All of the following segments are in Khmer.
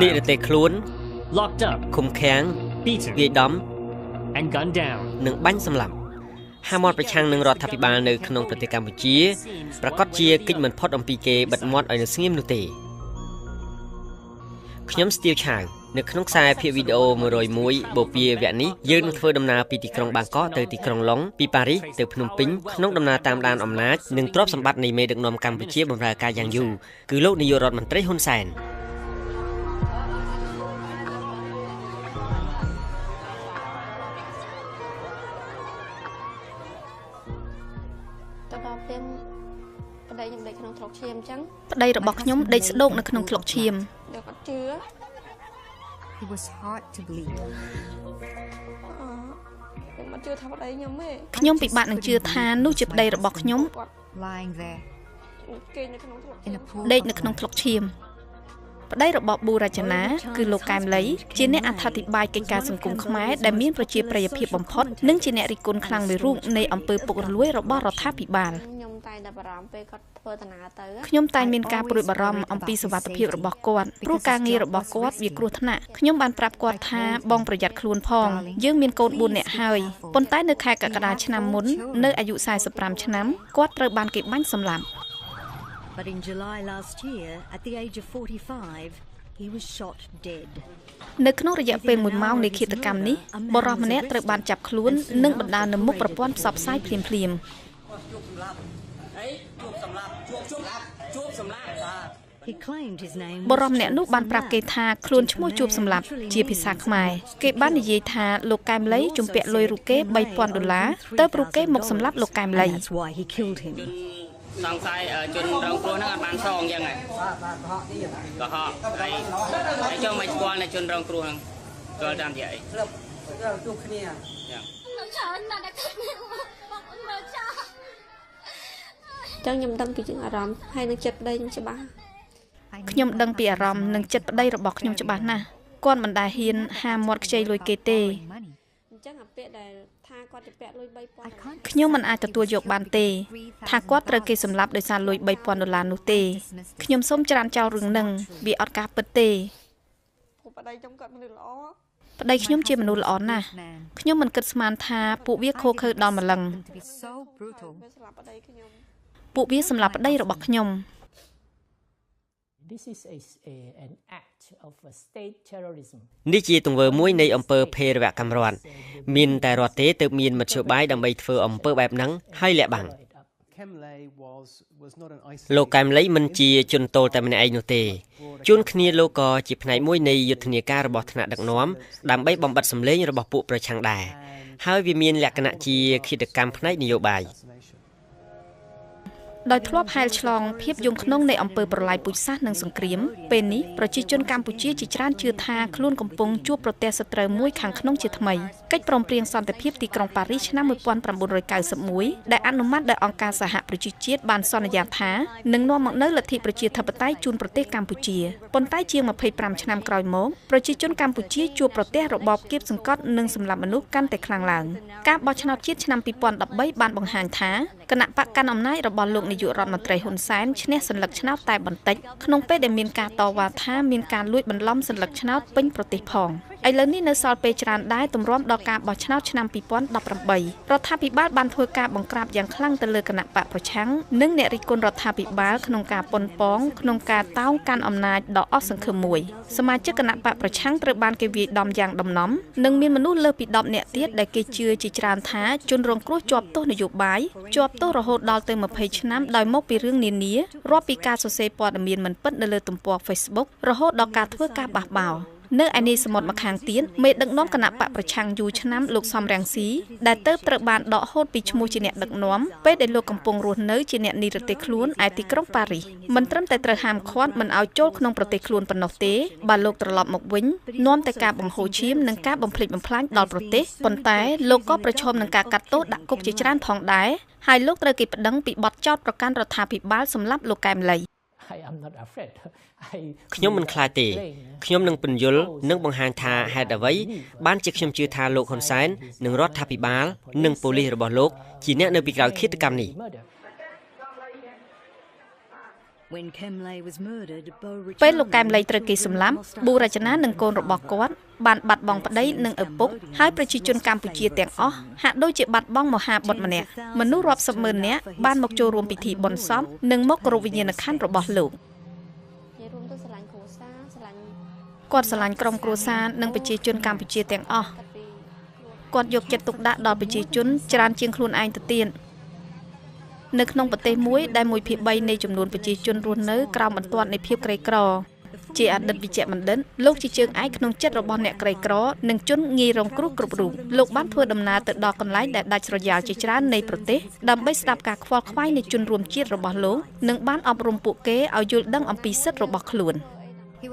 និរទេសខ្លួនឃុំឃាំងវាយដំនិងបាញ់សម្លាប់ហាមាត់ប្រឆាំងនឹងរដ្ឋាភិបាលនៅក្នុងប្រទេសកម្ពុជាប្រកាសជាគេចមិនផុតអំពីគេបិទមាត់ឲ្យនៅស្ងៀមនោះទេខ្ញុំស្ទាវឆាវនៅក្នុងខ្សែភាពវីដេអូ101បូព៌ាវគ្គនេះយើងនឹងធ្វើដំណើរពីទីក្រុងបាងកកទៅទីក្រុងឡុងពីប៉ារីសទៅភ្នំពេញក្នុងដំណើរតាមដានអំណាចនិងទ្រព្យសម្បត្តិនៃមេដឹកនាំកម្ពុជាបម្រើការយ៉ាងយូរគឺលោកនាយករដ្ឋមន្ត្រីហ៊ុនសែនប្តីរបស់ខ្ញុំដេកស្ដោកនៅក្នុងថ្លុកឈាមខ្ញុំពិបាកនឹងជឿថានោះជាប្តីរបស់ខ្ញុំដេកនៅក្នុងថ្លុកឈាមប្តីរបស់ប៊ូរចនាគឺលោកកែមលីជាអ្នកអត្ថាធិប្បាយកិច្ចការសង្គមខ្មែរដែលមានប្រជាប្រិយភាពបំផុតនិងជាអ្នករិះគន់ខ្លាំងមួយរូបនៃអំពើពុករលួយរបស់រដ្ឋាភិបាលខ្ញុំតែងមានការព្រួយបារម្ភអំពីសុវត្ថិភាពរបស់គាត់ព្រោះការងាររបស់គាត់វាគ្រោះថ្នាក់ខ្ញុំបានប្រាប់គាត់ថាបងប្រយ័ត្នខ្លួនផងយើងមានកូន4នាក់ហើយប៉ុន្តែនៅខែកក្កដាឆ្នាំមុននៅអាយុ45ឆ្នាំគាត់ត្រូវបានគេបាញ់សម្លាប់ But in July last year at the age of 45 he was shot dead. នៅក្នុងរយៈពេល1ម៉ោងនៃឃាតកម្មនេះបុរសម្នាក់ត្រូវបានចាប់ខ្លួននិងបណ្ដាលនៅមុខប្រព័ន្ធផ្សព្វផ្សាយភ្លាមៗបុរសម្នាក់នោះបានប្រាប់គេថាខ្លួនឈ្មោះជួបសម្លាប់ជាភាសាខ្មែរគេបាននិយាយថាលោកកែមលីជំពាក់លុយរូបគេ3000ដុល្លារទៅរូបគេមកសម្លាប់លោកកែមលីសង្ស័យជនរងគ្រោះហ្នឹងអត់បានសងអញ្ចឹងហ៎បាទកុហកទៀតកុហកហើយហើយចង់មិនស្គាល់នៅជនរងគ្រោះហ្នឹងស្គាល់តាមរយៈអីធ្លាប់ជួបគ្នាចឹងខ្ញុំដឹងពីអារម្មណ៍ហើយនឹងចិត្តប្តីខ្ញុំច្បាស់ខ្ញុំដឹងពីអារម្មណ៍និងចិត្តប្តីរបស់ខ្ញុំច្បាស់ណាស់គាត់មិនដែលហ៊ានហាមាត់ខ្ចីលុយគេទេខ្ញុំមិនអាចទទួលយកបានទេថាគាត់ត្រូវគេសម្លាប់ដោយសារលុយ3000ដុល្លារនោះទេខ្ញុំសូមច្រានចោលរឿងនឹងវាអត់ការពិតទេប្តីខ្ញុំជាមនុស្សល្អណាស់ខ្ញុំមិនគិតស្មានថាពួកវាឃោរឃៅដល់ម្លឹងពួកវាសម្លាប់ប្តីរបស់ខ្ញុំនេះជាទង្វើមួយនៃអំពើភេរវកម្មរដ្ឋមានតែរដ្ឋទេទើបមានមធ្យោបាយដើម្បីធ្វើអំពើបែបហ្នឹងហើយលាក់បាំងលោកកែមលីមិនជាជនទោលតែម្នាក់ឯងនោះទេជួនគ្នាលោកក៏ជាផ្នែកមួយនៃយុទ្ធនាការរបស់ថ្នាក់ដឹកនាំដើម្បីបំបិទសម្លេងរបស់ពួកប្រឆាំងដែរហើយវាមានលក្ខណៈជាឃាតកម្មផ្នែកនយោបាយដោយធ្លាប់ហែលឆ្លងភាពយំក្នុងនៃអំពើប្រល័យពូជសាសន៍និងសង្គ្រាមពេលនេះប្រជាជនកម្ពុជាជាច្រើនជឿថាខ្លួនកំពុងជួបប្រទះសត្រូវមួយខាងក្នុងជាថ្មីកិច្ចព្រមព្រៀងសន្តិភាពទីក្រុងប៉ារីសឆ្នាំ1991ដែលអនុម័តដោយអង្គការសហប្រជាជាតិបានសន្យាថានឹងនាំមកនូវលទ្ធិប្រជាធិបតេយ្យជូនប្រទេសកម្ពុជាប៉ុន្តែជាង25ឆ្នាំក្រោយមកប្រជាជនកម្ពុជាជួបប្រទះរបបគៀបសង្កត់និងសម្លាប់មនុស្សកាន់តែខ្លាំងឡើងការបោះឆ្នោតជាតិឆ្នាំ2013បានបង្ហាញថាគណៈបក្សកាន់អំណាចរបស់លោកនាយករដ្ឋមន្ត្រីហ៊ុនសែនឈ្នះសន្លឹកឆ្នោតតែបន្តិចក្នុងពេលដែលមានការតវ៉ាថាមានការលួចបន្លំសន្លឹកឆ្នោតពេញប្រទេសផងឥឡូវនេះនៅសល់ពេលច្រើនដែរទម្រាំដល់ការបោះឆ្នោតឆ្នាំ2018រដ្ឋាភិបាលបានធ្វើការបង្ក្រាបយ៉ាងខ្លាំងទៅលើគណៈបក្សប្រឆាំងនិងអ្នករិះគន់រដ្ឋាភិបាលក្នុងការប៉ុនប៉ងក្នុងការតោងកាន់អំណាចដ៏អស់សង្ឃឹមមួយសមាជិកគណៈបក្សប្រឆាំងត្រូវបានគេវាយដំយ៉ាងដំណំនិងមានមនុស្សលើសពី10នាក់ទៀតដែលគេជឿជាច្រើនថាជនរងគ្រោះជាប់ទោសនយោបាយជាប់ទោសរហូតដល់ទៅ20ឆ្នាំដោយមកពីរឿងនានារាប់ពីការសរសេរព័ត៌មានមិនពិតនៅលើទំព័រ Facebook រហូតដល់ការធ្វើការបះបោរនៅឯនេះសមុទ្រម្ខាងទៀតមេដឹកនាំគណៈបក្សប្រឆាំងយូរឆ្នាំលោកសំរងស៊ីដែលទើបត្រូវបានដកហូតពីឈ្មោះជាអ្នកដឹកនាំពេលដែលលោកកំពុងរស់នៅជាអ្នកនិរទេសខ្លួនឯទីក្រុងប៉ារីសមិនត្រឹមតែត្រូវហាមឃាត់មិនឲ្យចូលក្នុងប្រទេសខ្លួនប៉ុណ្ណោះទេបើលោកត្រឡប់មកវិញនាំតែការបង្ហូរឈាមនិងការបំផ្លិចបំផ្លាញដល់ប្រទេសប៉ុន្តែលោកក៏ប្រឈមនឹងការកាត់ទោសដាក់គុកជាច្រើនផងដែរហើយលោកត្រូវគេប្តឹងពីបទចោទប្រកាន់រដ្ឋាភិបាលសម្លាប់លោកកែមលី ខ្ញុំមិនខ្លាចទេខ្ញុំនឹងពន្យល់និងបង្ហាញថាហេតុអ្វីបានជាខ្ញុំជឿថាលោកហ៊ុនសែននិងរដ្ឋាភិបាលនិងប៉ូលីសរបស់លោកជាអ្នកនៅពីក្រោយឃាតកម្មនេះ When Kem Ley was murdered, Bo ពេលលោកកែមឡីត្រូវគេសម្លាប់ប៊ូរចនានិងកូនរបស់គាត់បានបាត់បង់ប្តីនិងឪពុកហើយប្រជាជនកម្ពុជាទាំងអស់ហាក់ដូចជាបាត់បង់មហាបុត្រម្នាក់មនុស្សរាប់សិបម៉ឺននាក់បានមកចូលរួមពិធីបុណ្យសពនិងមកគោរពវិញ្ញាណក្ខន្ធរបស់លោកគាត់ស្រឡាញ់ក្រុមគ្រួសារនិងប្រជាជនកម្ពុជាទាំងអស់គាត់យកចិត្តទុកដាក់ដល់ប្រជាជនច្រើនជាងខ្លួនឯងទៅទៀតនៅក្នុងប្រទេសមួយដែល1/3នៃចំនួនប្រជាជនរស់នៅក្រោមបន្ទាត់នៃភាពក្រីក្រជាអតីតវិជ្ជបណ្ឌិតលោកជាជើងឯកក្នុងចិត្តរបស់អ្នកក្រីក្រនិងជនងាយរងគ្រោះគ្រប់រូបលោកបានធ្វើដំណើរទៅដល់កន្លែងដែលដាច់ស្រយាលជាច្រើននៃប្រទេសដើម្បីស្ដាប់ការខ្វល់ខ្វាយនៃជនរួមជាតិរបស់លោកនិងបានអប់រំពួកគេឲ្យយល់ដឹងអំពីសិទ្ធិរបស់ខ្លួន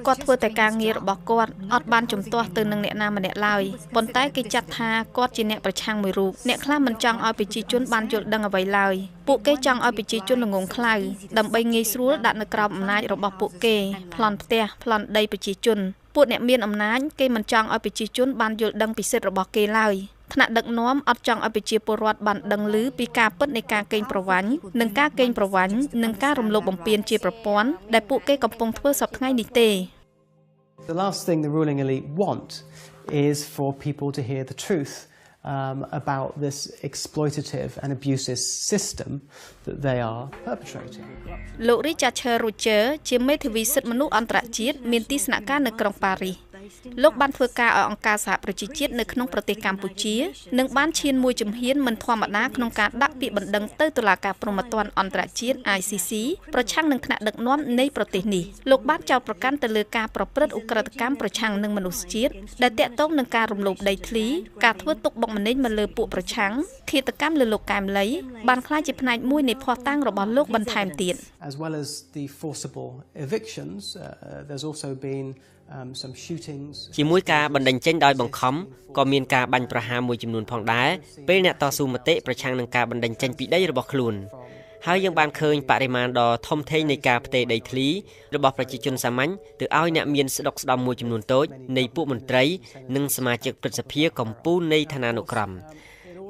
គាត់ធ្វើតែការងាររបស់គាត់អត់បានជំទាស់ទៅនឹងអ្នកណាម្នាក់ឡើយប៉ុន្តែគេចាត់ថាគាត់ជាអ្នកប្រឆាំងមួយរូបអ្នកខ្លះមិនចង់ឲ្យប្រជាជនបានយល់ដឹងអ្វីឡើយពួកគេចង់ឲ្យប្រជាជនល្ងង់ខ្លៅដើម្បីងាយស្រួលដាក់នៅក្រោមអំណាចរបស់ពួកគេប្លន់ផ្ទះប្លន់ដីប្រជាជនពួកអ្នកមានអំណាចគេមិនចង់ឲ្យប្រជាជនបានយល់ដឹងពីសិទ្ធិរបស់គេឡើយថ្នាក់ដឹកនាំអត់ចង់ឲ្យប្រជាពលរដ្ឋបានដឹងឮពីការពិតនៃការកេងប្រវ័ញ្ចនិងការកេងប្រវ័ញ្ចនិងការរំលោភបំពានជាប្រព័ន្ធដែលពួកគេកំពុងធ្វើសព្វថ្ងៃនេះទេ The last thing the ruling elite want is for people to hear the truth about this exploitative and abusive system that they are perpetrating. លោក Richard Roger ជាមេធាវីសិទ្ធិមនុស្សអន្តរជាតិមានទីស្នាក់ការនៅក្រុងប៉ារីសលោកបានធ្វើការឲ្យអង្គការសហប្រជាជាតិនៅក្នុងប្រទេសកម្ពុជានិងបានឈានមួយជំហានមិនធម្មតាក្នុងការដាក់ពាក្យបណ្ដឹងទៅតុលាការព្រហ្មទណ្ឌអន្តរជាតិ ICC ប្រឆាំងនឹងថ្នាក់ដឹកនាំនៃប្រទេសនេះលោកបានចោទប្រកាន់ទៅលើការប្រព្រឹត្តឧក្រិដ្ឋកម្មប្រឆាំងនឹងមនុស្សជាតិដែលទាក់ទងនឹងការរំលោភដីធ្លីការធ្វើទុក្ខបុកម្នេញមកលើពួកប្រឆាំងឃាតកម្មលើលោកកែមឡីបានក្លាយជាផ្នែកមួយនៃភស្តុតាងរបស់លោកបន្ថែមទៀត As well as the forcible evictions, there's also been some shootings ជាមួយការបណ្តេញចេញដោយបង្ខំក៏មានការបាញ់ប្រហារមួយចំនួនផងដែរពេលអ្នកតស៊ូមតិប្រឆាំងនឹងការបណ្តេញចេញពីដីរបស់ខ្លួនហើយយើងបានឃើញបរិមាណដ៏ធំធេងនៃការផ្ទេរដីធ្លីរបស់ប្រជាជនសាមញ្ញទៅឲ្យអ្នកមានស្ដុកស្ដំមួយចំនួនតូចនៃពួកមន្ត្រីនិងសមាជិកព្រឹទ្ធសភាកម្ពុជានៃឋានានុក្រម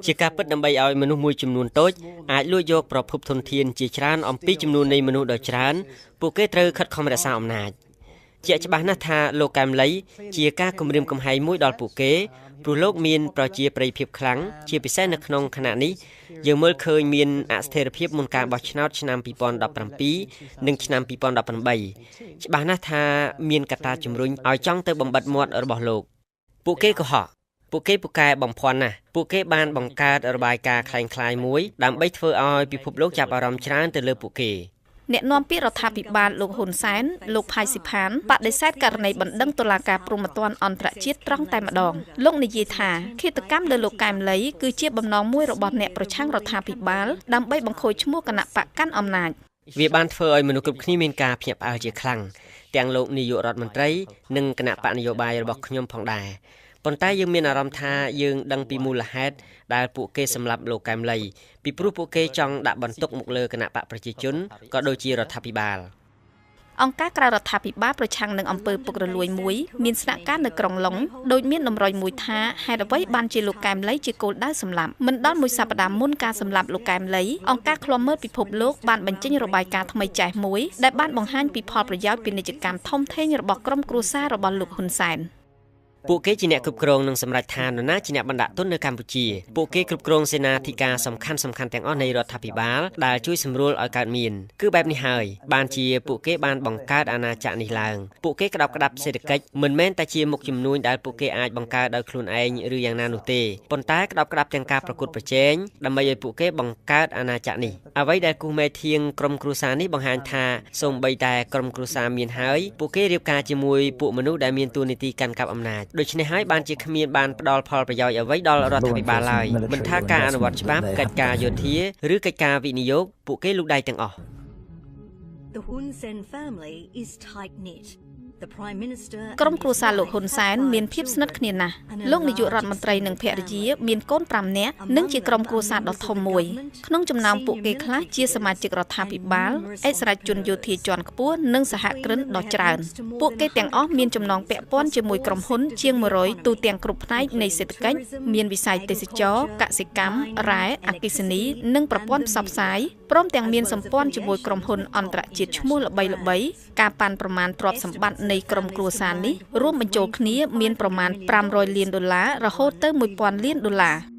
ជាការពិតដើម្បីឲ្យមនុស្សមួយចំនួនតូចអាចលួចយកប្រភពធនធានជាច្រើនអំពីចំនួននៃមនុស្សដ៏ច្រើនពួកគេត្រូវខិតខំរក្សាអំណាចជាក់ច្បាស់ណាស់ថាលោកកែមឡីជាការគំរាមកំហែងមួយដល់ពួកគេព្រោះលោកមានប្រជាប្រិយភាពខ្លាំងជាពិសេសនៅក្នុងខណៈនេះយើងមើលឃើញមានអស្ថិរភាពមុនការបោះឆ្នោតឆ្នាំ2017និងឆ្នាំ2018ច្បាស់ណាស់ថាមានកត្តាជំរុញឲ្យចង់ទៅបំបិទមាត់របស់លោកពួកគេកុហកពួកគេពូកែបំភាន់ណាស់ពួកគេបានបង្កើតរបាយការណ៍ក្លែងៗមួយដើម្បីធ្វើឲ្យពិភពលោកចាប់អារម្មណ៍ច្រើនទៅលើពួកគេ អ្នកនាំពាក្យរដ្ឋាភិបាលលោកហ៊ុនសែនលោកផៃស៊ីផានបដិសេធករណីបណ្ដឹងតុលាការព្រហ្មទណ្ឌអន្តរជាតិត្រង់តែម្ដងលោកនិយាយថាឃាតកម្មលើលោកកែមឡីគឺជាបំណងមួយរបស់អ្នកប្រឆាំងរដ្ឋាភិបាលដើម្បីបង្ខូចឈ្មោះគណៈបក្សកាន់អំណាចវាបានធ្វើឲ្យមនុស្សគ្រប់គ្នាមានការភ្ញាក់ផ្អើលជាខ្លាំងទាំងលោកនាយករដ្ឋមន្ត្រីនិងគណៈបកនយោបាយរបស់ខ្ញុំផងដែរប៉ុន្តែយើងមានអារម្មណ៍ថាយើងដឹងពីមូលហេតុដែលពួកគេសម្លាប់លោកកែមឡីពីព្រោះពួកគេចង់ដាក់បន្ទុកមកលើគណៈបកប្រជាជនក៏ដូចជារដ្ឋាភិបាលអង្គការក្រៅរដ្ឋាភិបាលប្រឆាំងនឹងអំពើពុករលួយមួយមានស្នាក់ការនៅក្រុងឡុងដោយមានតម្រុយមួយថាហេតុអ្វីបានជាលោកកែមឡីជាគោលដៅសម្លាប់មិនដល់មួយសប្តាហ៍មុនការសម្លាប់លោកកែមឡីអង្គការឃ្លាំមើលពិភពលោកបានបញ្ចេញរបាយការណ៍ថ្មីចាស់មួយដែលបានបង្ហាញពីផលប្រយោជន៍ពាណិជ្ជកម្មធំធេងរបស់ក្រុមគ្រួសាររបស់លោកហ៊ុនសែនពួកគេជាអ្នកគ្រប់គ្រងនិងសម្រេចថានរណាជាអ្នកបណ្ដាក់ទុននៅកម្ពុជាពួកគេគ្រប់គ្រងសេនាធិការសំខាន់ទាំងអស់នៃរដ្ឋាភិបាលដែលជួយសម្រួលឲ្យកើតមានគឺបែបនេះហើយបានជាពួកគេបានបង្កើតអាណាចក្រនេះឡើងពួកគេក្តោបក្តាប់សេដ្ឋកិច្ចមិនមែនតែជាមុខជំនួញដែលពួកគេអាចបង្កើតដោយខ្លួនឯងឬយ៉ាងណានោះទេប៉ុន្តែក្តោបក្តាប់ទាំងការប្រកួតប្រជែងដើម្បីឲ្យពួកគេបង្កើតអាណាចក្រនេះអ្វីដែលគូមេធៀងក្រុមគ្រួសារនេះបង្ហាញថាសូម្បីតែក្រុមគ្រួសារមានហើយពួកគេរៀបការជាមួយពួកមនុស្សដែលមានតួនាទីកាន់កាប់អំណាចដូច្នេះហើយបានជាគ្មានបានផ្ដល់ផលប្រយោជន៍អ្វីដល់រដ្ឋាភិបាលឡើយមិនថាការអនុវត្តច្បាប់កិច្ចការយោធាឬកិច្ចការវិនិយោគពួកគេលូកដៃទាំងអស់ The Hun Sen family is tight-knit. ក្រុមគ្រួសារលោកហ៊ុនសែនមានភាពស្និទ្ធគ្នាណាស់លោកនាយករដ្ឋមន្ត្រីនិងភរិយាមានកូន5នាក់និងជាក្រុមគ្រួសារដ៏ធំមួយក្នុងចំណោមពួកគេខ្លះជាសមាជិករដ្ឋាភិបាលអិសរាជជនយោធាជាន់ខ្ពស់និងសហគ្រិនដ៏ច្រើនពួកគេទាំងអស់មានចំណងពាក់ព័ន្ធជាមួយក្រុមហ៊ុនជាង100ទូទាំងគ្រប់ផ្នែកនៃសេដ្ឋកិច្ចមានវិស័យទេសចរណ៍កសិកម្មរ៉ែអគ្គិសនីនិងប្រព័ន្ធផ្សព្វផ្សាយ ព្រមទាំងមានសម្ព័ន្ធជាមួយក្រុមហ៊ុនអន្តរជាតិឈ្មោះល្បីៗការប៉ាន់ប្រមាណទ្រព្យសម្បត្តិនៃក្រុមគ្រួសារនេះរួមបញ្ចូលគ្នាមានប្រមាណ500លានដុល្លាររហូតទៅ1000លានដុល្លារ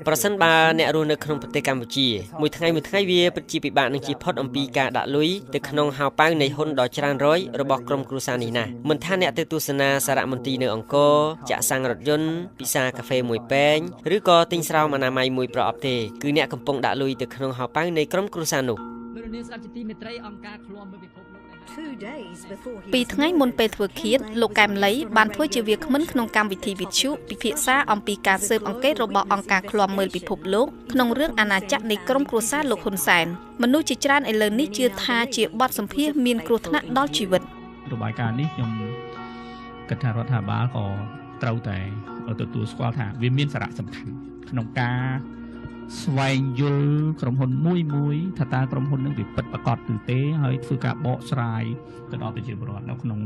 ប្រសិនបើអ្នករស់នៅក្នុងប្រទេសកម្ពុជាមួយថ្ងៃមួយថ្ងៃវាពិតជាពិបាកនឹងជៀសផុតអំពីការដាក់លុយទៅក្នុងហោប៉ៅនៃហ៊ុនដ៏ច្រើនរយរបស់ក្រុមគ្រួសារនេះណាស់មិនថាអ្នកទៅទស្សនាសារមន្ទីរនៅអង្គរចាក់សាំងរថយន្តពិសាកាហ្វេមួយពែងឬក៏ទិញស្រោមអនាម័យមួយប្រអប់ទេគឺអ្នកកំពុងដាក់លុយទៅក្នុងហោប៉ៅនៃក្រុមគ្រួសារនោះពីថ្ងៃមុនពេលធ្វើឃាតលោកកែមលីបានធ្វើជាវាគ្មិនក្នុងកម្មវិធីវិទ្យុពិភាក្សាអំពីការស៊ើបអង្កេតរបស់អង្គការឃ្លាំមើលពិភពលោកក្នុងរឿងអាណាចក្រនៃក្រុមគ្រួសារលោកហ៊ុនសែនមនុស្សជាច្រើនឥឡូវនេះជឿថាជាបទសម្ភាសន៍មានគ្រោះថ្នាក់ដល់ជីវិតរបាយការណ៍នេះខ្ញុំគិតថារដ្ឋាភិបាលក៏ត្រូវតែទទួលស្គាល់ថាវាមានសារៈសំខាន់ក្នុងការស្វែងយល់ក្រុមហ៊ុនមួយមួយថាតើក្រុមហ៊ុននឹងវាពិតប្រាកដឬទេហើយធ្វើការបកស្រាយទៅដល់ប្រជាពលរដ្ឋនៅក្នុង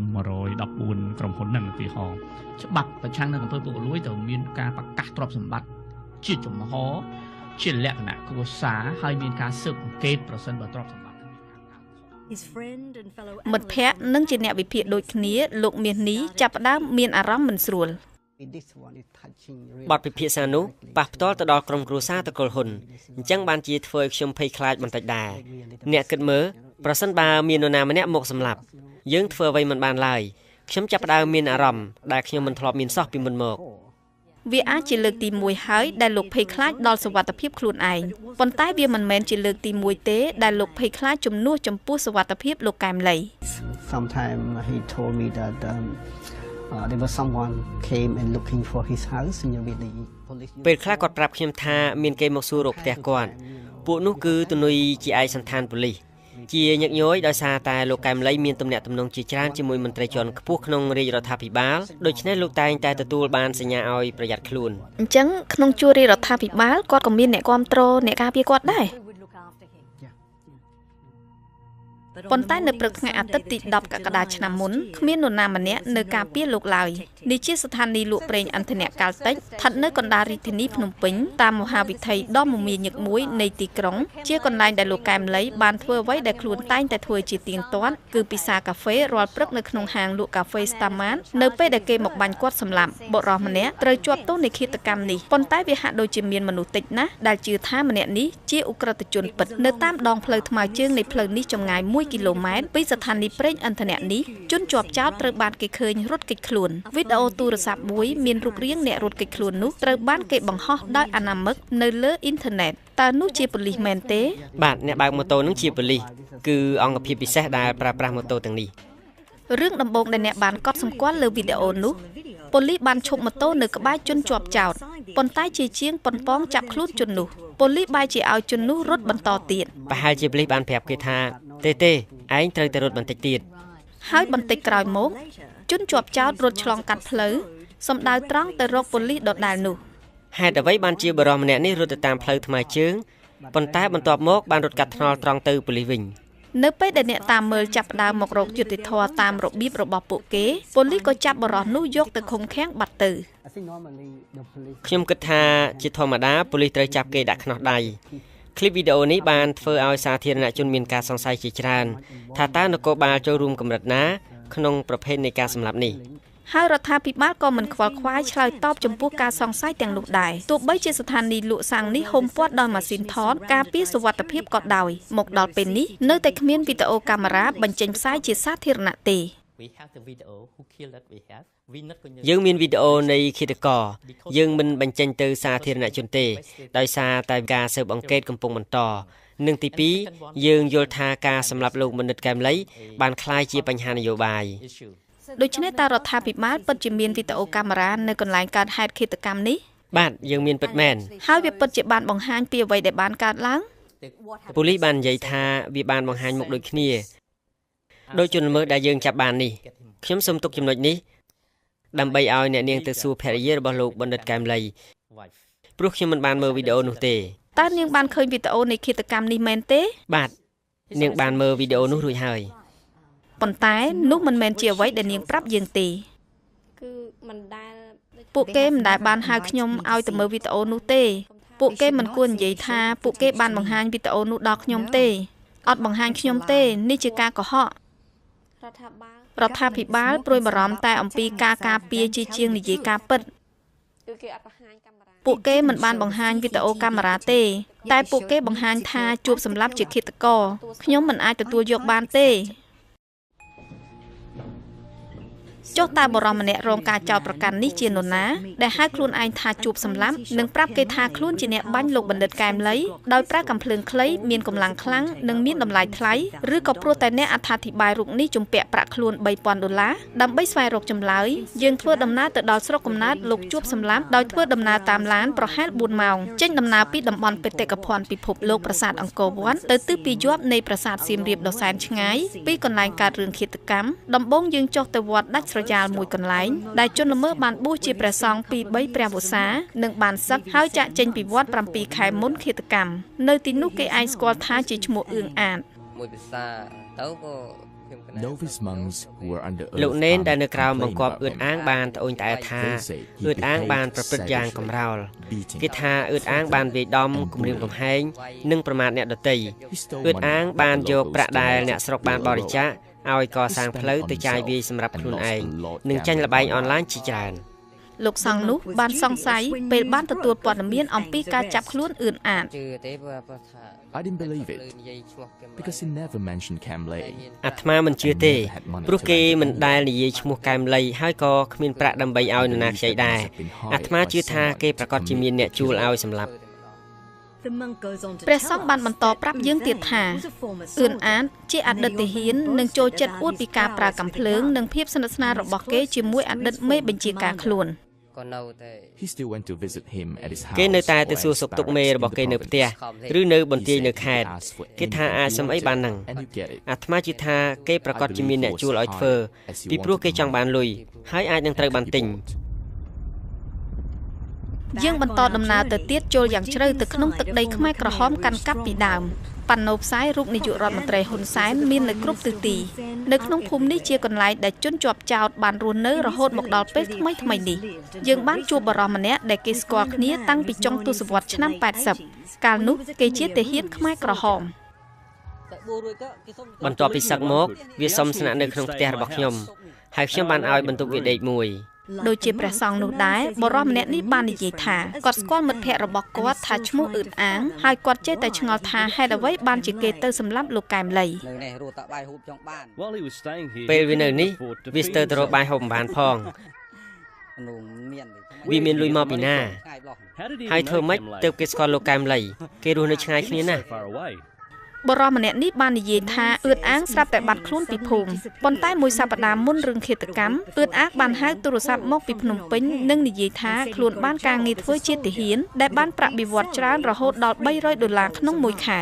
114ក្រុមហ៊ុនហ្នឹងឧទាហរណ៍ច្បាប់ប្រឆាំងនឹងអំពើពុករលួយត្រូវមានការប្រកាសទ្រព្យសម្បត្តិជាចំហជាលក្ខណៈគ្រួសារហើយមានការស៊ើបអង្កេតប្រសិនបើទ្រព្យសម្បត្តិមិត្តភ័ក្តិនិងជាអ្នកវិភាគដូចគ្នាលោកមាសនេះចាប់ផ្ដើមមានអារម្មណ៍មិនស្រួលបទពិភាក្សានោះប៉ះផ្ទាល់ទៅដល់ក្រុមគ្រួសារត្រកូលហ៊ុនអញ្ចឹងបានជាធ្វើឲ្យខ្ញុំភ័យខ្លាចបន្តិចដែរអ្នកគិតមើលប្រសិនបើមាននរណាម្នាក់មកសម្លាប់យើងធ្វើអ្វីមិនបានឡើយខ្ញុំចាប់ផ្ដើមមានអារម្មណ៍ដែលខ្ញុំមិនធ្លាប់មានសោះពីមុនមកវាអាចជាលើកទី1ហើយដែលលោកភ័យខ្លាចដល់សុវត្ថិភាពខ្លួនឯងប៉ុន្តែវាមិនមែនជាលើកទី1ទេដែលលោកភ័យខ្លាចជំនួសចំពោះសុវត្ថិភាពលោកកែមលី Sometime he told me that there was someone came and looking for his house and with the police ពេលខ្លះគាត់ប្រាប់ខ្ញុំថាមានគេមកសួររកផ្ទះគាត់ពួកនោះគឺទំនុយជាឯកសណ្ឋានប៉ូលីសជាញឹកញយដោយសារតែលោកកែមលីមានទំនាក់ទំនងជាច្រើនជាមួយមន្ត្រីជាន់ខ្ពស់ក្នុងរាជរដ្ឋាភិបាលដូច្នេះលោកតែងតែទទួលបានសញ្ញាឲ្យប្រយ័ត្នខ្លួនអញ្ចឹងក្នុងជួររាជរដ្ឋាភិបាលគាត់ក៏មានអ្នកគាំទ្រអ្នកការពារគាត់ដែរប៉ុន្តែនៅព្រឹកថ្ងៃអាទិត្យទី10កក្កដាឆ្នាំមុនគ្មាននរណាម្នាក់នៅការពារលោកឡើយនេះជាស្ថានីយ៍លក់ប្រេងឥន្ធនៈកាល់តិចស្ថិតនៅកណ្ដាលរាជធានីភ្នំពេញតាមមហាវិថីដ៏មមាញឹកមួយនៃទីក្រុងជាកន្លែងដែលលោកកែមលីបានធ្វើអ្វីដែលខ្លួនតែងតែធ្វើជាទៀងទាត់គឺពិសាកាហ្វេរាល់ព្រឹកនៅក្នុងហាងលក់កាហ្វេស្តាម៉ាតនៅពេលដែលគេមកបាញ់គាត់សម្លាប់បុរសម្នាក់ត្រូវជាប់ទោសនៃឃាតកម្មនេះប៉ុន្តែវាហាក់ដូចជាមានមនុស្សតិចណាស់ដែលជឿថាម្នាក់នេះជាឧក្រិដ្ឋជនពិតនៅតាមដងផ្លូវថ្មើរជើងនៃផ្លូវនេះចម្ងាយ1គីឡូម៉ែត្រពីស្ថានីយ៍ប្រេងឥន្ធនៈនេះជនជាប់ចោទត្រូវបានគេឃើញរត់គេចខ្លួនវីដេអូទូរស័ព្ទមួយមានរូបរាងអ្នករត់គេចខ្លួននោះត្រូវបានគេបង្ហោះដោយអនាមិកនៅលើអ៊ីនធឺណិតតើនោះជាប៉ូលីសមែនទេបាទអ្នកបើកម៉ូតូនឹងជាប៉ូលីសគឺអង្គភាពពិសេសដែលប្រើប្រាស់ម៉ូតូទាំងនេះរឿងដំបូងដែលអ្នកបានកត់សម្គាល់លើវីដេអូនោះប៉ូលីសបានឈប់ម៉ូតូនៅក្បែរជនជាប់ចោទប៉ុន្តែជាជាងប៉ុនប៉ងចាប់ខ្លួនជននោះប៉ូលីសបែរជាឲ្យជននោះរត់បន្តទៀតប្រហែលជាប៉ូលីសបានប្រាប់គេថាទេឯងត្រូវតែរត់បន្តិចទៀតហើយបន្តិចក្រោយមកជនជាប់ចោទរត់ឆ្លងកាត់ផ្លូវសម្ដៅត្រង់ទៅរកប៉ូលីសដដែលនោះហេតុអ្វីបានជាបុរសម្នាក់នេះរត់ទៅតាមផ្លូវថ្មើរជើងប៉ុន្តែបន្ទាប់មកបានរត់កាត់ថ្នល់ត្រង់ទៅប៉ូលីសវិញនៅពេលដែលអ្នកតាមមើលចាប់ផ្ដើមមករកយុត្តិធម៌តាមរបៀបរបស់ពួកគេប៉ូលីសក៏ចាប់បុរសនោះយកទៅឃុំឃាំងបាត់ទៅខ្ញុំគិតថាជាធម្មតាប៉ូលីសត្រូវចាប់គេដាក់ខ្នោះដៃឃ្លីបវីដេអូនេះបានធ្វើឲ្យសាធារណជនមានការសង្ស័យជាច្រើនថាតើនគរបាលចូលរួមកម្រិតណាក្នុងប្រភេទនៃការសម្លាប់នេះហើយរដ្ឋាភិបាលក៏មិនខ្វល់ខ្វាយឆ្លើយតបចំពោះការសង្ស័យទាំងនោះដែរទោះបីជាស្ថានីយ៍លក់សាំងនេះហុំព័ទ្ធដោយម៉ាស៊ីនថតការពារសុវត្ថិភាពក៏ដោយមកដល់ពេលនេះនៅតែគ្មានវីដេអូកាមេរ៉ាបញ្ចេញផ្សាយជាសាធារណៈទេយើងមានវីដេអូនៃឃាតករយើងមិនបញ្ចេញទៅសាធារណជនទេដោយសារតែការស៊ើបអង្កេតកំពុងបន្តនិងទី2យើងយល់ថាការសម្លាប់លោកបណ្ឌិតកែមលីបានក្លាយជាបញ្ហានយោបាយដូច្នេះតើរដ្ឋាភិបាលពិតជាមានវីដេអូកាមេរ៉ានៅកន្លែងកើតហេតុឃាតកម្មនេះបាទយើងមានពិតមែនហើយវាពិតជាបានបង្ហាញពីអ្វីដែលបានកើតឡើងប៉ូលីសបាននិយាយថាវាបានបង្ហាញមុខដូចគ្នាដោយជនល្មើសដែលយើងចាប់បាននេះខ្ញុំសូមទុកចំណុចនេះដើម្បីឲ្យអ្នកនាងទៅសួរភរិយារបស់លោកបណ្ឌិតកែមលីព្រោះខ្ញុំមិនបានមើលវីដេអូនោះទេតើនាងបានឃើញវីដេអូនៃឃាតកម្មនេះមែនទេបាទនាងបានមើលវីដេអូនោះរួចហើយប៉ុន្តែនោះមិនមែនជាអ្វីដែលនាងប្រាប់យើងទេ ពួកគេមិនដែលបានហៅខ្ញុំឲ្យទៅមើលវីដេអូនោះទេព ពួកគេមិនគួរនិយាយថាពួកគេបានបង្ហាញវីដេអូនោះដល់ខ្ញុំទេអត់បង្ហាញខ្ញុំទេនេះជាការកុហករដ្ឋាភិបាលព្រួយបារម្ភតែអំពីការការពារជាជាងនិយាយការពិតពួកគេមិនបានបង្ហាញវីដេអូកាមេរ៉ាទេតែពួកគេបង្ហាញថាជួបសម្លាប់ជាឃាតករខ្ញុំមិនអាចទទួលយកបានទេចុះតើបុរសម្នាក់រងការចោទប្រកាន់នេះជានរណាដែលហៅខ្លួនឯងថាជួបសម្លាប់និងប្រាប់គេថាខ្លួនជាអ្នកបាញ់លោកបណ្ឌិតកែមលីដោយប្រើកាំភ្លើងខ្លីមានកម្លាំងខ្លាំងនិងមានតម្លៃថ្លៃឬក៏ព្រោះតែអ្នកអត្ថាធិប្បាយរូបនេះជំពាក់ប្រាក់ខ្លួន $3000 ដើម្បីស្វែងរកចម្លើយយើងធ្វើដំណើរទៅដល់ស្រុកកំណើតលោកជួបសម្លាប់ដោយធ្វើដំណើរតាមឡានប្រហែល4ម៉ោងចេញដំណើរពីតំបន់បេតិកភណ្ឌពិភពលោកប្រាសាទអង្គរវត្តទៅទិសពាយ័ព្យនៃប្រាសាទសៀមរាបដ៏សែនឆ្ងាយពីកន្លែងកើតរឿងឃាតកម្មដំបូងយើងចុះទៅវត្តដាច់ស្រយាលមួយកន្លែងដែលជនល្មើសបានបួសជាព្រះសង្ឃពី3ព្រះវស្សានិងបានសឹកហើយចាក់ចេញពីវត្ត7ខែមុនឃាតកម្មនៅទីនោះគេឯងស្គាល់ថាជាឈ្មោះអឿងអាត មួយភាសាទៅក៏លោកនេនដែលនៅក្រោមបង្គាប់អឿតអាងបានត្អូញត្អែថាអឿតអាងបានប្រព្រឹត្តយ៉ាងកម្រោលគេថាអឿតអាងបានវាយដំគំរាមកំហែងនិងប្រមាថអ្នកដទៃអឿតអាងបានយកប្រាក់ដែលអ្នកស្រុកបានបរិច្ចាគឲ្យកសាងផ្លូវទៅចាយវាយសម្រាប់ខ្លួនឯងនិងចាញ់ល្បែងអនឡាញជាច្រើនលោកសង្ឃនោះបានសង្ស័យពេលបានទទួលព័ត៌មានអំពីការចាប់ខ្លួនអឿនអាត I didn't believe it because he never mentioned Kem Ley. អាត្មាមិនជឿទេព្រោះគេមិនដែលនិយាយឈ្មោះកែមលីហើយក៏គ្មានប្រាក់ដើម្បីឲ្យនរណាខ្ចីដែរអាត្មាជឿថាគេប្រាកដជាមានអ្នកជួលឲ្យសម្លាប់ ព្រះសង្ឃបានបន្តប្រាប់យើងទៀតថាអឿនអាតជាអតីតទាហាននិងចូលចិត្តអួតពីការប្រើកាំភ្លើងនិងភាពស្និទ្ធស្នាលរបស់គេជាមួយអតីតមេបញ្ជាការខ្លួន He still went to visit him at his គេនៅ house តែ or ទៅសួរ at សុខទុក្ខ his មេ barracks របស់ in the គេនៅផ្ទះ province. ឬនៅបន្ទាយ He នៅ said ខេត្ត he could ask for គេថា anything អាច he សុំអី wanted បានហ្នឹង and you get it. អាត្មាជឿថាគេប្រាកដជាមានអ្នកជួលឲ្យធ្វើ As he ពីព្រោះ wanted គេចង់បានលុយហើយអាចនឹងត្រូវ and បាន could be ទិញ bought. យើងបន្តដំណើរទៅទៀតចូលយ៉ាងជ្រៅទៅក្នុងទឹកដីខ្មែរក្រហមកាន់កាប់ពីដើមប៉ាណូផ្សាយរូបនាយករដ្ឋមន្ត្រីហ៊ុនសែនមាននៅគ្រប់ទិសទីនៅក្នុងភូមិនេះជាកន្លែងដែលជនជាប់ចោទបានរស់នៅរហូតមកដល់ពេលថ្មីថ្មីនេះយើងបានជួបបុរសម្នាក់ដែលគេស្គាល់គ្នាតាំងពីចុងទសវត្សរ៍ឆ្នាំ80កាលនោះគេជាទាហានខ្មែរក្រហម បន្ទាប់ពីសឹកមកវាសុំស្នាក់នៅក្នុងផ្ទះរបស់ខ្ញុំហើយខ្ញុំបានឲ្យបន្ទប់វាដេកមួយ ដូចជាព្រះសង្ឃនោះដែរបុរសម្នាក់នេះបាននិយាយថាគាត់ស្គាល់មិត្តភក្តិរបស់គាត់ថាឈ្មោះអឿនអាងហើយគាត់ចេះតែឆ្ងល់ថាហេតុអ្វីបានជាគេទៅសម្លាប់លោកកែមលី ពេលវានៅនេះវាស្ទើរទៅរកបាយហូបមិនបានផងវាមានលុយមកពីណាហើយធ្វើម៉េចទើបគេស្គាល់លោកកែមលីគេរស់នៅឆ្ងាយគ្នាណាស់ បុរសម្នាក់នេះបាននិយាយថាអឿតអាងស្រាប់តែបាត់ខ្លួនពីភូមិប៉ុន្តែមួយសប្តាហ៍មុនរឿងឃាតកម្មអឿតអាងបានហៅទូរស័ព្ទមកពីភ្នំពេញនិងនិយាយថាខ្លួនបានការងារធ្វើជាទាហានដែលបានប្រាក់បៀវត្សច្រើនរហូតដល់$300ក្នុងមួយខែ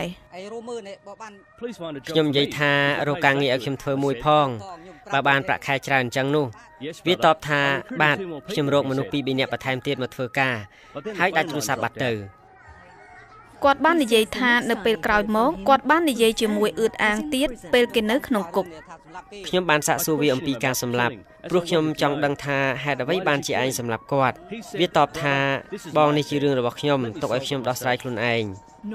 ខ្ញុំនិយាយថារកការងារឲ្យខ្ញុំធ្វើមួយផងបើបានប្រាក់ខែច្រើនអញ្ចឹងនោះវាតបថាបាទខ្ញុំរកមនុស្ស2 3នាក់បន្ថែមទៀតមកធ្វើការហើយដាច់ទូរស័ព្ទបាត់ទៅ គាត់បាននិយាយថានៅពេលក្រោយមកគាត់បាននិយាយជាមួយអឿតអាងទៀតពេលគេនៅក្នុងគុក ខ្ញុំបានសាកសួរវាអំពីការសម្លាប់ព្រោះខ្ញុំចង់ដឹងថាហេតុអ្វីបានជាឯងសម្លាប់គាត់វាតបថាបងនេះជារឿងរបស់ខ្ញុំទុកឲ្យខ្ញុំដោះស្រាយខ្លួនឯង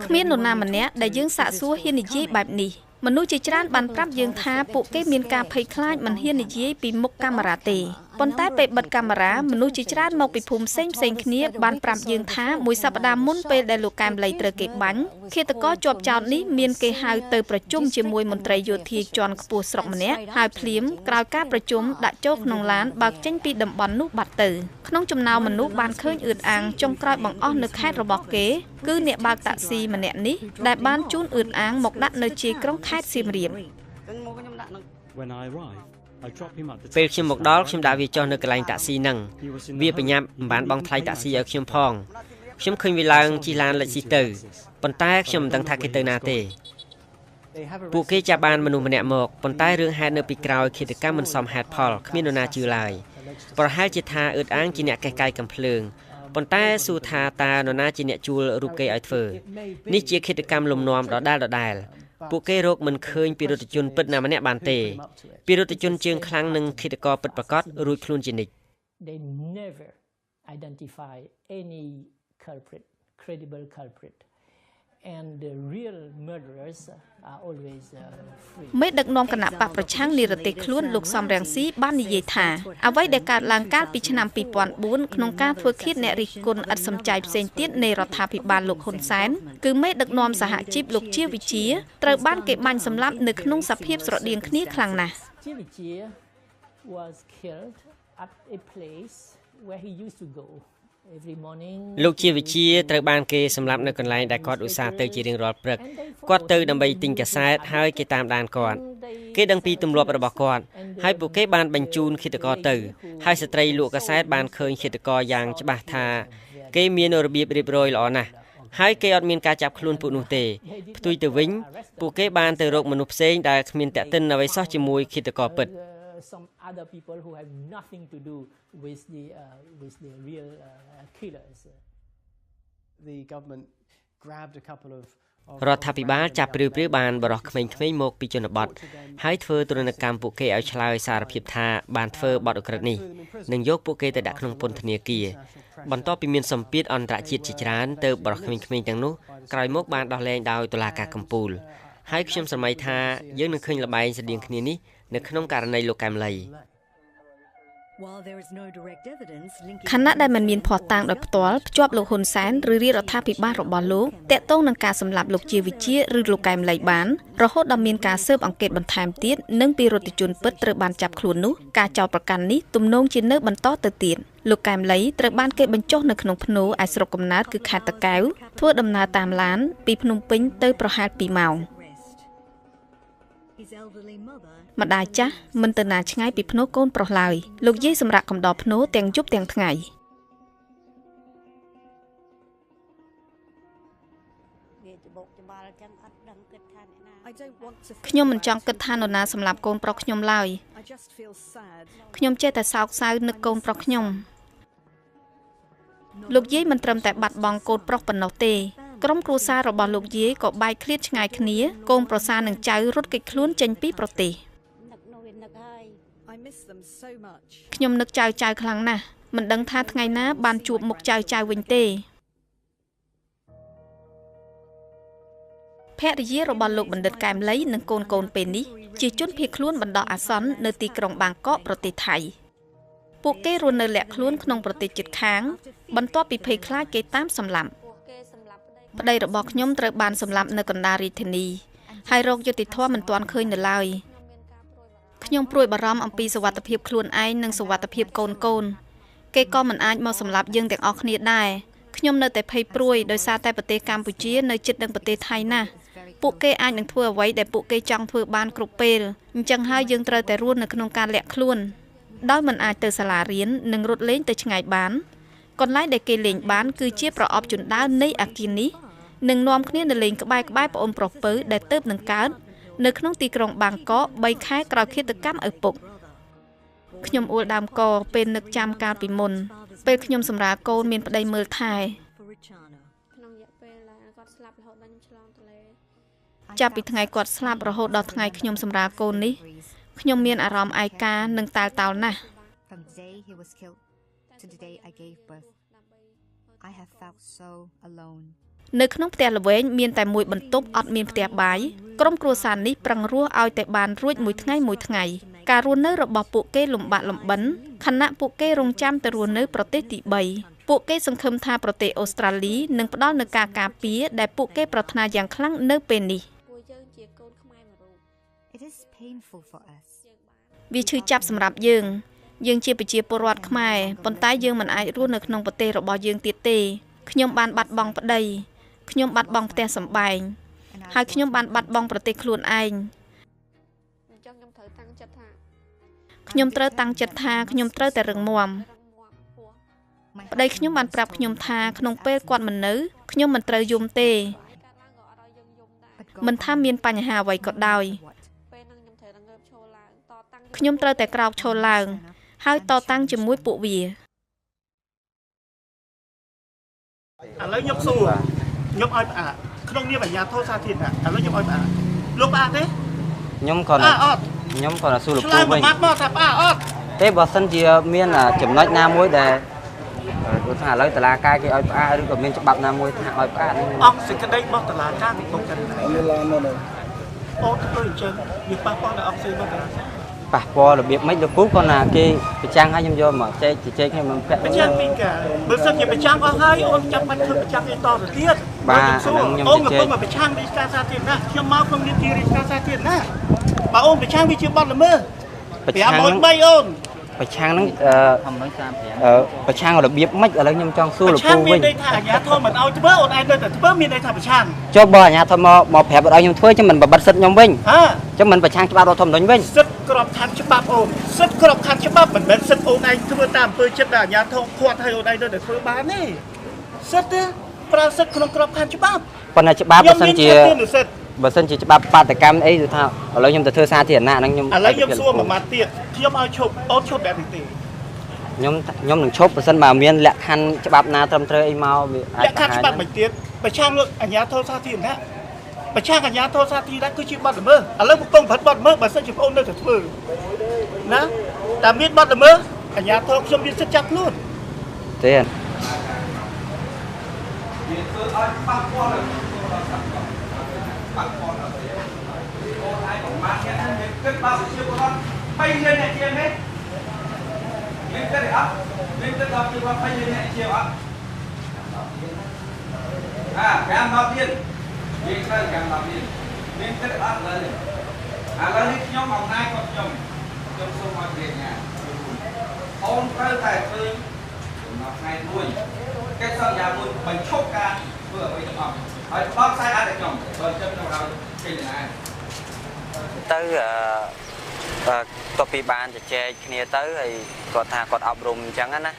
គ្មាននរណាម្នាក់ដែលយើងសាកសួរហ៊ាននិយាយបែបនេះមនុស្សជាច្រើនបានប្រាប់យើងថាពួកគេមានការភ័យខ្លាចមិនហ៊ាននិយាយពីមុខកាមេរ៉ាទេប៉ុន្តែពេលបិទកាមេរ៉ាមនុស្សជាច្រើនមកពីភូមិផ្សេងផ្សេងគ្នាបានប្រាប់យើងថាមួយសប្តាហ៍មុនពេលដែលលោកកែមលីត្រូវគេបាញ់ឃាតករជាប់ចោទនេះមានគេហៅទៅប្រជុំជាមួយមន្ត្រីយោធាជាន់ខ្ពស់ស្រុកម្នាក់ហើយភ្លាមក្រោយការប្រជុំដាក់ចូលក្នុងឡានបើកចេញពីតំបន់នោះបាត់ទៅក្នុងចំណោមមនុស្សបានឃើញអឿតអាងចុងក្រោយបង្អស់នៅខេត្តរបស់គេគឺអ្នកបើកតាក់ស៊ីម្នាក់នេះដែលបានជូនអឿតអាងមកដាក់នៅជាយក្រុងខេត្តសៀមរាប ពេលខ្ញុំមកដល់ខ្ញុំដាក់វាចុះនៅកន្លែងតាក់ស៊ីហ្នឹងវាប្រញាប់មិនបានបង់ថ្លៃតាក់ស៊ីឲ្យខ្ញុំផងខ្ញុំឃើញវាឡើងជិះឡានលិចស៊ីទៅប៉ុន្តែខ្ញុំមិនដឹងថាគេទៅណាទេពួកគេចាប់បានមនុស្សម្នាក់មកប៉ុន្តែរឿងហេតុនៅពីក្រោយឃាតកម្មមិនសមហេតុផលគ្មាននរណាជឿឡើយប្រហែលជាថាអឿតអាងជាអ្នកកេះកាយកំភ្លើងប៉ុន្តែសួរថាតើនរណាជាអ្នកជួលរូបគេឲ្យធ្វើនេះជាឃាតកម្មលំនាំដដែលៗពួកគេរកមិនឃើញពិរុទ្ធជនពិតណាម្នាក់បានទេពិរុទ្ធជនជើងខ្លាំងនិងឃាតករពិតប្រាកដរួចខ្លួនជានិច្ច They never identify any culprit. Credible culprit and the real murderers are always free. មេដឹកនាំគណបក្សប្រឆាំងនិរទេសខ្លួនលោកសំរងស៊ីបាននិយាយថា អ្វីដែលកើតឡើងកាលពីឆ្នាំ2004ក្នុងការធ្វើឃាតអ្នករិះគន់ឥតសំចៃផ្សេងទៀតនៃរដ្ឋាភិបាលលោកហ៊ុនសែន គឺមេដឹកនាំសហជីពលោកជាវិជាត្រូវបានគេបាញ់សម្លាប់នៅក្នុងសភាពស្រដៀងគ្នាខ្លាំងណាស់។ ជាវិជា was killed at a place where he used to go every morning. លោកជាវិជាត្រូវបានគេសម្លាប់នៅកន្លែងដែលគាត់ឧស្សាហ៍ទៅជារៀងរាល់ព្រឹក។ គាត់ទៅដើម្បីទិញកាសែត ហើយគេតាមដានគាត់ គេដឹងពីទម្លាប់របស់គាត់ ហើយពួកគេបានបញ្ជូនឃាតករទៅ ហើយស្ត្រីលក់កាសែតបានឃើញឃាតករយ៉ាងច្បាស់ថាគេមានរបៀបរៀបរយល្អណាស់ ហើយគេអត់មានការចាប់ខ្លួនពួកនោះទេ។ ផ្ទុយទៅវិញ ពួកគេបានទៅរកមនុស្សផ្សេងដែលគ្មានទាក់ទិនអ្វីសោះជាមួយឃាតករពិត។ Some other people who have nothing to do with the real killers. The government grabbed a couple of រដ្ឋាភិបាលចាប់ព្រាវៗបានបរិះក្មេងៗមកពីជនបទ ហើយធ្វើទរណកម្មពួកគេឲ្យឆ្លើយសារភាពថាបានធ្វើបទឧក្រិដ្ឋនេះ និងយកពួកគេទៅដាក់ក្នុងពន្ធនាគារ។ បន្ទាប់ពីមានសម្ពាធអន្តរជាតិជាច្រើន ទៅបរិះក្មេងៗទាំងនោះក្រោយមកបានដោះលែងដោយតុលាការកំពូល ហើយខ្ញុំស្រមៃថាយើងនឹងឃើញល្បែងស្រដៀងគ្នានេះនៅក្នុងករណីលោកកែមលី។ While there is no direct evidence linking ខណៈដែលមិនមានភស្តុតាងដោយផ្ទាល់ភ្ជាប់លោកហ៊ុនសែនឬរាជរដ្ឋាភិបាលរបស់លោកតាក់ទងនឹងការសម្លាប់លោកជាវិជាឬលោកកែមលីបាន រហូតដល់មានការស៊ើបអង្កេតបន្ថែមទៀត និងពិរុទ្ធជនពិតត្រូវបានចាប់ខ្លួននោះ ការចោទប្រកាន់នេះទំនងជានៅបន្តទៅទៀត។ លោកកែមលីត្រូវបានគេបញ្ចុះនៅក្នុងភ្នូឯស្រុកកំណើតគឺខេត្តតាកែវ ធ្វើដំណើរតាមឡានពីភ្នំពេញទៅប្រហែល2ម៉ោង។ his elderly mother ម្ដាយចាស់មិនទៅណាឆ្ងាយពីភ្នូកូនប្រុសឡើយ។ លោកយាយសម្រាប់កំដរភ្នូទាំងយប់ទាំងថ្ងៃ។ I don't want to ខ្ញុំមិនចង់គិតថានរណាសម្លាប់កូនប្រុសខ្ញុំឡើយ I just feel sad. ខ្ញុំចេះតែសោកសៅនឹកកូនប្រុសខ្ញុំ។ លោកយាយមិនត្រឹមតែបាត់បង់កូនប្រុសប៉ុណ្ណោះទេ ក្រុមគ្រួសាររបស់លោកយាយក៏បែកឃ្លាតឆ្ងាយគ្នា កូនប្រសានិងចៅរត់គេចខ្លួនចេញពីប្រទេស។ I miss them so much. ខ្ញុំនឹកចៅចៅខ្លាំងណាស់ មិនដឹងថាថ្ងៃណាបានជួបមុខចៅចៅវិញទេ។ ភរិយារបស់លោកបណ្ឌិតកែមលីនិងកូនកូនពេលនេះជាជនភៀសខ្លួនបណ្ដោះអាសន្ននៅទីក្រុងបាងកកប្រទេសថៃ។ ពួកគេរស់នៅលាក់ខ្លួនក្នុងប្រទេសជិតខាង បន្ទាប់ពីភ័យខ្លាចគេតាមសម្លាប់។ ប្តីរបស់ខ្ញុំត្រូវបានសម្លាប់នៅកណ្ដាលរាជធានី ហើយរកយុត្តិធម៌មិនទាន់ឃើញនៅឡើយ។ ខ្ញុំព្រួយបារម្ភអំពីសុវត្ថិភាពខ្លួនឯងនិងសុវត្ថិភាពកូនកូន។ គេក៏មិនអាចមកសម្លាប់យើងទាំងអស់គ្នាដែរ។ ខ្ញុំនៅតែភ័យព្រួយដោយសារតែប្រទេសកម្ពុជានៅជិតនឹងប្រទេសថៃណាស់ ពួកគេអាចនឹងធ្វើអ្វីដែលពួកគេចង់ធ្វើបានគ្រប់ពេល អញ្ចឹងហើយយើងត្រូវតែរស់នៅក្នុងការលាក់ខ្លួន។ ដោយមិនអាចទៅសាលារៀននិងរត់លេងទៅឆ្ងាយបាន កន្លែងដែលគេលេងបានគឺជាប្រអប់ជណ្ដើរនៃអាគារនេះ និងនាំគ្នានៅលេងក្បែរក្បែរប្អូនប្រុសពៅដែលទៅនឹងកើតនៅក្នុងទីក្រុងបាងកក3ខែក្រោយឃាតកម្មឪពុក។ ខ្ញុំអួលដើមកពេលនឹកចាំកាលពីមុន ពេលខ្ញុំសម្រាលកូនមានប្តីមើលថែ for Richano. ក្នុងរយៈពេលដែលគាត់ស្លាប់រហូតដល់ខ្ញុំឆ្លងទន្លេ ចាប់ពីថ្ងៃគាត់ស្លាប់រហូតដល់ថ្ងៃខ្ញុំសម្រាលកូននេះ ខ្ញុំមានអារម្មណ៍ឯកានិងតាល់តោលណាស់។ From the day he was killed to the day I gave birth, I have felt so alone. នៅក្នុងផ្ទះល្វែងមានតែមួយបន្ទប់អត់មានផ្ទះបាយ ក្រុមគ្រួសារនេះប្រឹងរស់ឲ្យតែបានរួចមួយថ្ងៃមួយថ្ងៃ។ ការរស់នៅរបស់ពួកគេលំបាកលំបិន ខណៈពួកគេរងចាំទៅរស់នៅប្រទេសទី3 ពួកគេសង្ឃឹមថាប្រទេសអូស្ត្រាលីនឹងផ្ដល់នូវការការពារដែលពួកគេប្រាថ្នាយ៉ាងខ្លាំងនៅពេលនេះ។ ពួកយើងជាកូនខ្មែរមួយរូប It is painful for us. វាឈឺចាប់សម្រាប់យើង យើងជាប្រជាពលរដ្ឋខ្មែរ ប៉ុន្តែយើងមិនអាចរស់នៅក្នុងប្រទេសរបស់យើងទៀតទេ។ ខ្ញុំបានបាត់បង់ប្តី ខ្ញុំបាត់បង់ផ្ទះសម្បែង ហើយខ្ញុំបានបាត់បង់ប្រទេសខ្លួនឯង អញ្ចឹងខ្ញុំត្រូវតាំងចិត្តថា ខ្ញុំត្រូវតាំងចិត្តថាខ្ញុំត្រូវតែរឹងមាំ។ ប្តីខ្ញុំបានប្រាប់ខ្ញុំថាក្នុងពេលគាត់មិននៅខ្ញុំមិនត្រូវយំទេ មិនថាមានបញ្ហាអ្វីក៏ដោយ ពេលហ្នឹងខ្ញុំត្រូវតែងើបឈរឡើងតតាំង ខ្ញុំត្រូវតែក្រោកឈរឡើង ហើយតតាំងជាមួយពួកវា។ ឥឡូវខ្ញុំសួរខ្ញុំឲ្យផ្អាកក្នុងនាមអាជ្ញាធរសាធារណៈ ឥឡូវខ្ញុំឲ្យផ្អាកលោកផ្អាកទេ? ខ្ញុំគាត់ ផ្អាកអត់? ខ្ញុំគាត់សួរលោក ឆ្លើ ពូវិញ យមួយម៉ាត់មកថាផ្អាកអត់? ទេ បើសិនជាមានចំណុចណាមួយដែល ព្រោះថាឥឡូវតឡាការគេឲ្យផ្អាកឬក៏មានច្បាប់ណាមួយថាឲ្យផ្អាកអង្គសេចក្តីរបស់តឡាការកំពុងតែអូនធ្វើអញ្ចឹងវាប៉ះពាល់ដល់អង្គសេចក្តីរបស់តឡាការប៉ះពាល់របៀបម៉េចលោកពូគាត់ណាគេប្រចាំងឲ្យខ្ញុំយកមកចែកជែកខ្ញុំមិនពាក់ប្រចាំងពីកាបើសិនជាប្រចាំងអស់ហើយអូនចាំបាច់ធ្វើប្រចាំងអីតទៅទៀតបាទហ្នឹងខ្ញុំអូនកំពុងមកប្រឆាំងរាជការសាធារណៈខ្ញុំមកក្នុងនីតិរាជការសាធារណៈបើអូនប្រឆាំងវាជាបទល្មើស503អូនប្រឆាំងហ្នឹងប្រឆាំងរបៀបម៉េចឥឡូវខ្ញុំចង់សួរលោកពូវិញមានន័យថាអាជ្ញាធរមិនឲ្យធ្វើអូនឯងនៅតែធ្វើមានន័យថាប្រឆាំងចុះបើអាជ្ញាធរមកប្រាប់ឲ្យខ្ញុំធ្វើចឹងមិនបបិទសិទ្ធខ្ញុំវិញចឹងមិនប្រឆាំងច្បាប់រដ្ឋធម្មនុញ្ញវិញសិទ្ធក្របខ័ណ្ឌច្បាប់អូនសិទ្ធក្របខ័ណ្ឌច្បាប់មិនមែនសិទ្ធអូនឯងធ្វើតាមអំពើចិត្តដែលអាជ្ញាធរខាត់ឲ្យអូនឯងនៅតែធ្វើបានទេសិទ្ធទេប្រើសិទ្ធក្នុងក្របខ័ណ្ឌច្បាប់ប៉ុន្តែច្បាប់បើសិនជាច្បាប់បាតកម្មអីគឺថាឥឡូវខ្ញុំទៅធ្វើសាធារណៈហ្នឹងខ្ញុំឥឡូវខ្ញុំសួរមួយម៉ាត់ទៀតខ្ញុំឲ្យឈប់អូនឈប់បែបនេះទេខ្ញុំនឹងឈប់បើសិនបើមានលក្ខខណ្ឌច្បាប់ណាត្រឹមត្រូវអីមកវាអាចលក្ខខណ្ឌច្បាប់មិនទៀតប្រឆាំងលោកអាជ្ញាធរសាធារណៈប្រឆាំងអាជ្ញាធរសាធារណៈគឺជាបទល្មើសឥឡូវកំពុងប្រព្រឹត្តបទល្មើសបើសិនជាបងអូននៅតែធ្វើណាតែមានបទល្មើសអាជ្ញាធរខ្ញុំមានសិទ្ធិចាប់ខ្លួនទេវាធ្វើឲ្យប៉ះពាល់ដល់សង្គមប៉ះពាល់ដល់អូនឯងប្រមាណអ្នកហ្នឹងមានគិតដល់ប្រជាពលរដ្ឋ3លានអ្នកជាងទេមានគិតទេអត់មានគិតដល់ប្រជាពលរដ្ឋ3លានអ្នកជាងអត់អា5 10លាននិយាយត្រូវ5 10លានមានគិតអត់ឥឡូវនេះឥឡូវនេះខ្ញុំអំណាចរបស់ខ្ញុំខ្ញុំសូមឲ្យព្រះញ្ញាអូនត្រូវតែឃើញកំណត់ថ្ងៃមួយកិច្ចសន្យាមួយបញ្ឈប់ការធ្វើអ្វីទាំងអស់ហើយផ្ដល់ខ្សែអត់ឲ្យខ្ញុំបើចិត្តខ្ញុំឲ្យចេញណាទៅតទៅពីបានជជែកគ្នាទៅហើយគាត់ថាគាត់អប់រំអញ្ចឹងណា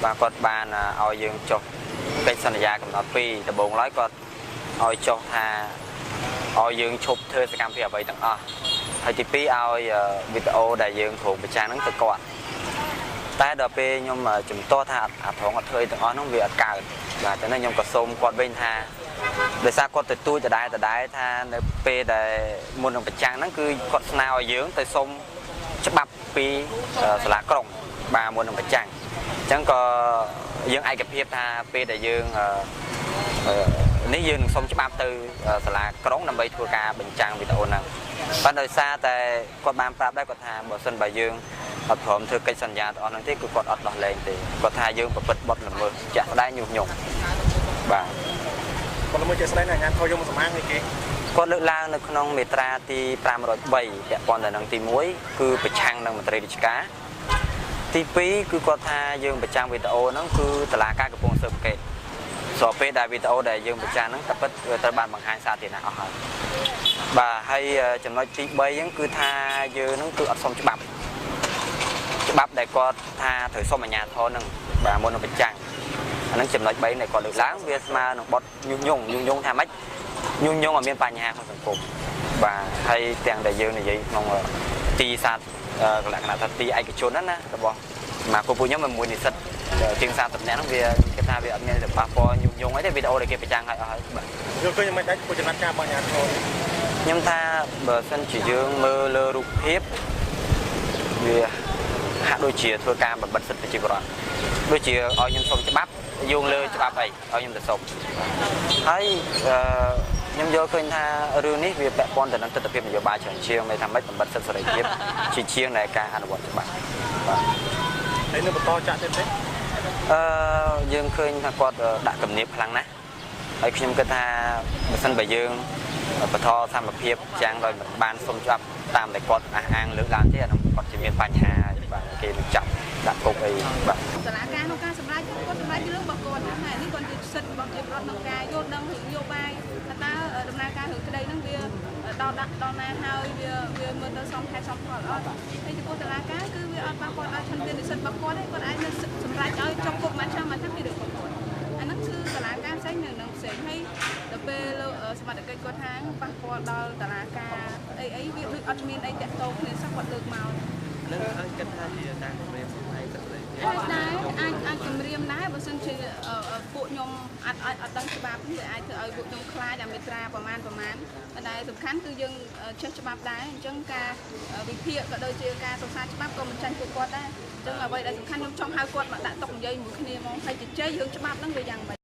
បាទគាត់បានឲ្យយើងចុះកិច្ចសន្យាកំណត់ពីដំបូងឡើយគាត់ឲ្យចុះថាឲ្យយើងឈប់ធ្វើសកម្មភាពអ្វីទាំងអស់ហើយទី2ឲ្យវីដេអូដែលយើងគ្រោងប្រចាំហ្នឹងទៅគាត់តែដល់ពេលខ្ញុំជំទាស់ថាអាត្រង់អត់ធ្វើអីទាំងអស់ហ្នឹងវាអត់កើតបាទតែខ្ញុំក៏សូមគាត់វិញថាដោយសារគាត់ទទូចដដែលថានៅពេលដែលមុននឹងប្រចាំហ្នឹងគឺគាត់ស្នើឲ្យយើងទៅសុំច្បាប់ពីសាលាក្រុងបាទមុននឹងប្រចាំអញ្ចឹងក៏យើងឯកភាពថាពេលដែលយើងនេះយើងនឹងសុំច្បាប់ទៅសាលាក្រុងដើម្បីធ្វើការបញ្ចាំងវីដេអូហ្នឹងប៉ុន្តែដោយសារតែគាត់បានប្រាប់ដែរគាត់ថាបើសិនបើយើងអត់ព្រមធ្វើកិច្ចសន្យាទាំងអស់ហ្នឹងទេគឺគាត់អត់ដោះលែងទេគាត់ថាយើងប្រព្រឹត្តបទល្មើសជាក់ស្ដែងញុះញង់បាទបទល្មើសជាក់ស្ដែងអាជ្ញាធរយកមកសម្អាងអីគេគាត់លើកឡើងនៅក្នុងមាត្រាទី503ពាក់ព័ន្ធទៅនឹងទី1គឺប្រឆាំងនឹងមន្ត្រីរាជការទី2គឺគាត់ថាយើងប្រចាំងវីដេអូហ្នឹងគឺតុលាការកំពុងស៊ើបអង្កេតស្របពេលដែលវីដេអូដែលយើងប្រចាំងហ្នឹងតែពិតត្រូវបានបង្ហាញសាធារណៈអស់ហើយបាទហើយចំណុចទី3ហ្នឹងគឺថាយើងហ្នឹងគឺអត់សុំច្បាប់ដែលគាត់ថាត្រូវសុំអាជ្ញាធរហ្នឹងបាទមុននឹងប្រចាំងអាហ្នឹងចំណុច3ដែលគាត់លើកឡើងវាស្មើនឹងបទញុះញង់ថាម៉េចញុះញង់ឲ្យមានបញ្ហាក្នុងសង្គមបាទហើយទាំងដែលយើងនិយាយក្នុងទីសាលក្ខណៈថាទីឯកជនហ្នឹងណារបស់សមាគមពួកខ្ញុំមួយនិស្សិតជាង30នាក់ហ្នឹងវាគេថាវាអត់មានប៉ះពាល់ញុះញង់អីទេវីដេអូដែលគេប្រចាំងឲ្យអស់ហើយបាទយើងឃើញមិនដាច់ពួកចំណាត់ការរបស់អាជ្ញាធរខ្ញុំថាបើសិនជាយើងមើលលើរូបភាពវាហាក់ដូចជាធ្វើការបិទសិទ្ធិប្រជាពលរដ្ឋដូចជាឲ្យខ្ញុំសុំច្បាប់យោងលើច្បាប់អីឲ្យខ្ញុំទៅសុំហើយខ្ញុំយល់ឃើញថារឿងនេះវាពាក់ព័ន្ធទៅនឹងទិដ្ឋភាពនយោបាយច្រើនជាងមិនថាម៉េចបំបត្តិសិទ្ធិសេរីភាពជាជាងនៃការអនុវត្តច្បាប់បាទហើយនៅបន្តចាក់ទៀតទេយើងឃើញថាគាត់ដាក់គំនាបខ្លាំងណាស់ហើយខ្ញុំគិតថាបើសិនបើយើងបន្តសមភាពចាំងដោយមិនបានសុំច្បាប់តាមដែលគាត់អះអាងលើកឡើងទេអានោះគាត់ជាមានបញ្ហាបាទគេនឹងចាប់ដាក់គុកអីបាទសាលាការក្នុងការសម្រេចគាត់សម្រេចរឿងរបស់គាត់ហ្នឹងហើយនេះគាត់ជាសិទ្ធិរបស់ប្រជាពលរដ្ឋក្នុងការយល់ដឹងរឿងនយោបាយថាតើដំណើរការរឿងក្តីហ្នឹងវាដល់ដាក់ដល់ណាហើយវាមើលទៅសមហេតុសមផលអត់ហើយចំពោះសាលាការគឺវាអត់ប៉ះពាល់ដល់ឆន្ទៈនិស្សិតរបស់គាត់ទេគាត់អាចនឹងសម្រេចឲ្យចុះគុកមួយឆ្នាំមួយឆ្នាំពីរឿងរបស់គាត់អាហ្នឹងគឺសាលាការផ្សេងនឹងផ្សេងហើយដល់ពេលលោកសមត្ថកិច្ចគាត់ថាប៉ះពាល់ដល់សាលាការអីវាដូចអត់មានអីតាក់ទងគ្នាសោះគាត់លើកមក នឹងអាចគិតថាជាការគំរាមកំហែងសិទ្ធិសេរីភាព អាចដែរអាចគំរាមដែរបើសិនជាពួកខ្ញុំអត់ដឹងច្បាប់វាអាចធ្វើឲ្យពួកខ្ញុំខ្លាចអាមេត្រាប្រមាណប៉ុន្តែសំខាន់គឺយើងចេះច្បាប់ដែរអញ្ចឹងការវិភាគក៏ដូចជាការសិក្សាច្បាប់ក៏មិនចាញ់ពួកគាត់ដែរ អញ្ចឹងអ្វីដែលសំខាន់ខ្ញុំចង់ហៅគាត់មកដាក់តុនិយាយមួយគ្នាហ្មងហើយជជែករឿងច្បាប់ហ្នឹងវាយ៉ាងម៉េច។